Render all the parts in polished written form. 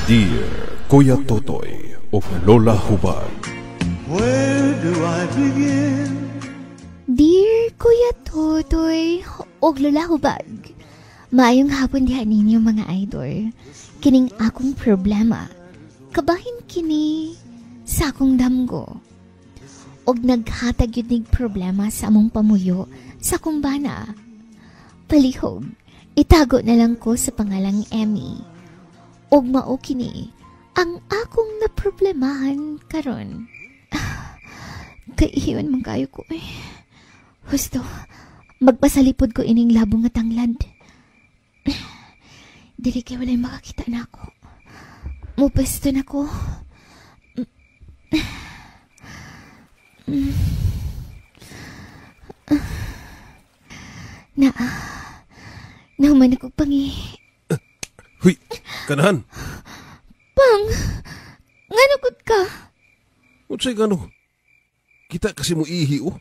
Dear Kuya Totoy ug Lola Hubag. Where do I begin? Dear Kuya Totoy ug Lola Hubag, maayong hapon diha ninyo mga idol. Kining akong problema, kabahin kini sa akong damgo. Og naghatag yun nig problema sa among pamuyo sa akong bana. Palihog, itago na lang ko sa pangalang Emmy. Og mao kini ang akong naproblemahan karon. Kaihiwan man kayo ko eh. Husto, magpasalipod ko ining labong nga tanglad. Dili kay walay makakita na ako. Mupwesto na ko. Na, nahuman ako pangi. Huy, kanahan. Pang, nga nagod ka? Unsay gano? Kita kasi mo ihi, oh.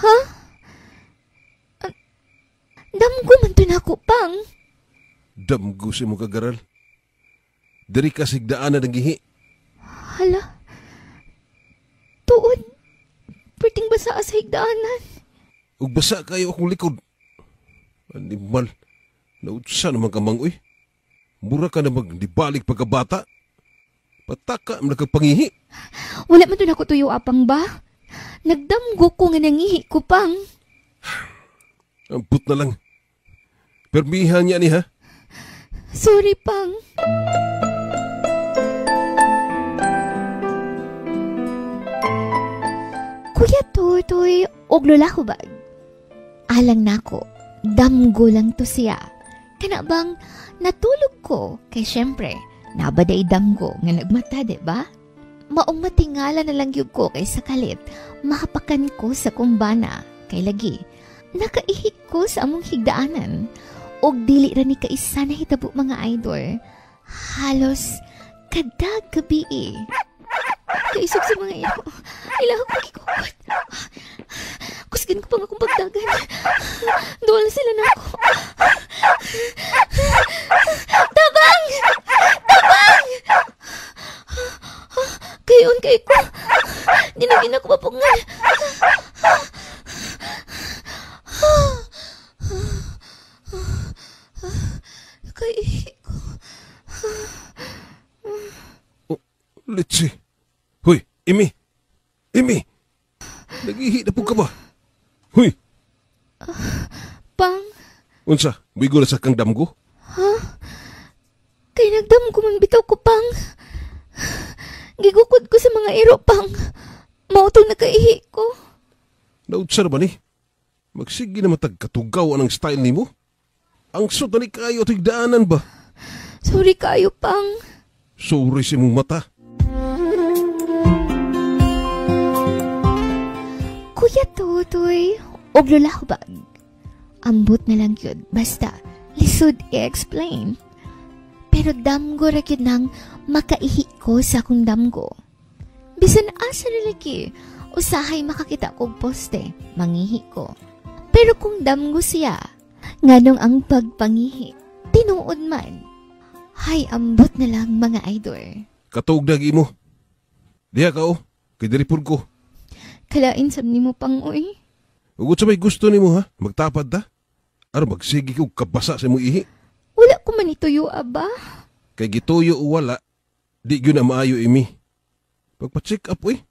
Ha? Damgo man to nako, Pang. Damgo si mo kagaral. Diri ka sigdaan na nagihi. Hala. Tuod. Perting basa sa higdaanan. Ug basa kayo akong likod. Animal. Nautsa naman ka mang, uy. Mura ka na magdibalik pagkabata. Pataka man nagkapangihi. Wala man to nako tuyo apang ba? Nagdamgo ko nga nangihi ko, Pang. Amput na lang. Permihan niya ni ha? Sorry, Pang. Kuya Totoy, og Lola Hubag. Alang nako, damgo lang to siya. Kana bang natulog ko kay syempre, nabaday damgo nga nagmata, di ba? Maong matingala na lang yun ko kay sa kalit, mahapakan ko sa kumbana, kay lagi. Nakaihik ko sa among higdaanan. Og dili ra ni kaisa na hitabo mga idol. Halos kada gabi eh. Kaisog sa mga ilo. Ilaw ko gikukot. Kusgan ko pang akong pagdagan. Duwal sila na ako. Tabang! Tabang! Kayon kay ko. Di na gina ko mapungan. Kay ko. Oh, litsi. Huy, Imi. Imi. Nagihi na po ka ba? Huy. Pang. Unsa, bigo na sa kang damgo? Ha? Kay nagdamgo man bitaw ko, Pang. Gigukod ko sa mga iro, Pang. Mautong nakaihi ko. Nautsa na ba ni? Magsige na matagkatugaw anang style nimo? Ang sot na ni kayo at higdaanan ba? Sorry kayo, Pang. Sorry sa imong mata. Kuya Totoy, og Lola Hubag. Ambot na lang yun, basta lisod i-explain. Pero damgo ra gyud nang makaihi ko sa akong damgo. Bisan asa na lagi, usahay makakita kog poste, mangihi ko. Pero kung damgo siya, nganong ang pagpangihi, tinuod man. Hay, ambot na lang mga idol. Katuog na imo. Diha ka o, kay diri pud ko. Kalain sab nimo pang oy. Ugod sa may gusto nimo ha, magtapad ta. Aron magsige kog kabasa sa imong ihi. Wala ko man ituyo, aba. Kay gituyo o wala, di gyud na maayo imi. Pagpa-check up oy.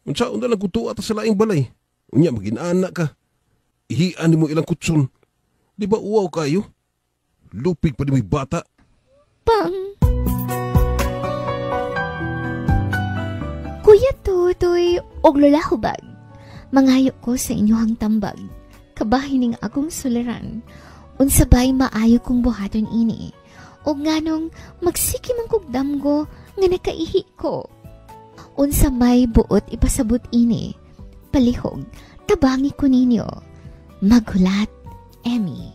Unsa unta lang kutuwa ta sa laing balay. Unya maginana ka. Ihian nimo ilang kutson. Di ba uwaw kayo? Lupig pa di mo'y bata. Pang. Kuya Totoy og Lola Hubag, mangayo ko sa inyohang tambag. Kabahin ning akong suliran. Unsa bay maayo kong buhaton ini? Og nganong magsiki man kog damgo nga nakaihi ko. Unsa may buot ipasabot ini? Palihog, tabangi ko ninyo. Maghulat, Emmy.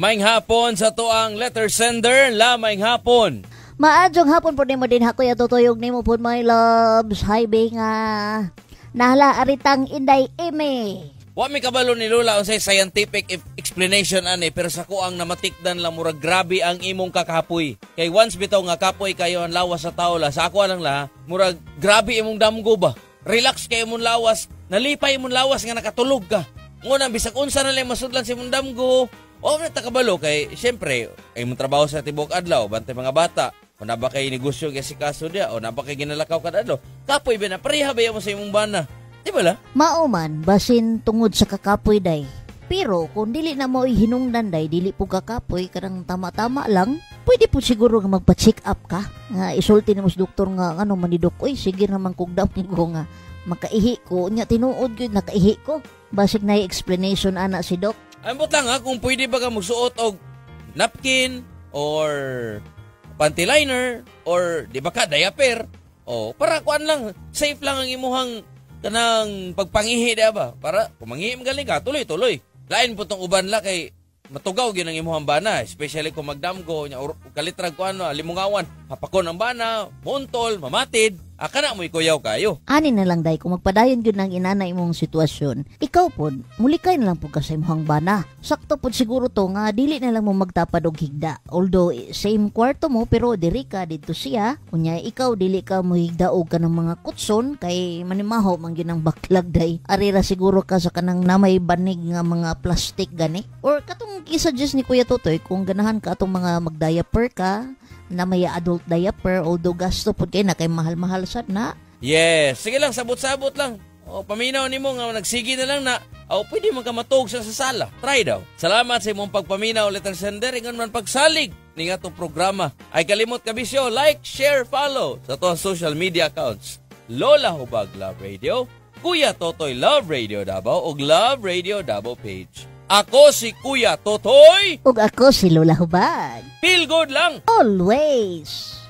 Maing hapon sa tuang letter sender, la maing hapon. Maadjong hapon po nimo din ha, Kuya Totoy, ug nimo po my loves. Hi, Binga. Nahala aritang Inday Ime. Wa mi kabalo ni Lola unsay scientific explanation ani, pero sa ko ang namatikdan lang, murag grabe ang imong kakapoy. Kay once bitaw nga kapoy kayo ang lawas sa tao la, sa ako lang la, murag grabe imong damgo ba. Relax kay imong lawas, nalipay imong lawas nga nakatulog ka. Ngunang bisag unsa na lang masudlan sa imong damgo, o na ta kabalo kay syempre imong trabaho sa tibuok adlaw, bantay mga bata. O na ba kay negosyo kay sikaso dia, o na ba kay ginalakaw kada adlaw. Kapoy ba na pareha ba mo sa imong bana? Di ba la? Mao man, basin tungod sa kakapoy day. Pero kung dili na mo hinungdan day, dili po kakapoy, kanang tama-tama lang, pwede po siguro nga magpa-check up ka. Nga isulti nimo sa doktor nga ano man ni dok, oy sige naman kog damgo nga makaihi ko nya, tinuod gyud nakaihi ko. Basig na explanation ana si dok. Ambot lang ha, kung pwede ba ka magsuot og napkin or panty liner or di ba ka diaper o para kuan lang, safe lang ang imuhang kanang pagpangihi di ba, para kung mangihi man galing ka, tuloy tuloy. Lain po tong uban la kay matugaw gyud ang imuhang bana, especially kung magdamgo nya or kalitrag ko ano alimungawan, hapakon ang bana, muntol, mamatid, kana mo ikuyaw kayo. Ani na lang day, kung magpadayon gyud ng inana imong sitwasyon, ikaw pod, mulikay na lang pud ka sa imong bana. Sakto pod siguro to nga dili na lang mo magtapad og higda. Although same kwarto mo, pero diri ka, didto siya. Unya ikaw dili ka mohigda og kanang mga kutson kay manimaho man gyud ang baklag day. Ari ra siguro ka sa kanang namay banig nga mga plastic gani. Or katong i-suggest ni Kuya Totoy, kung ganahan ka atong mga mag-diaper ka na may adult diaper, although gasto pod kay na kay mahal-mahal sad na. Yes, sige lang, sabot-sabot lang. O, paminaw nimo nga nagsige na lang na, o pwede man ka matuog sa sala. Try daw. Salamat sa imong pagpaminaw, letter sender, ingon man pagsalig ni nga itong programa. Ay kalimot kabisyo, like, share, follow sa to social media accounts. Lola Hubag Love Radio, Kuya Totoy Love Radio Davao, ug Love Radio Davao page. Ako si Kuya Totoy. Ug ako si Lola Hubag. Feel good lang. Always.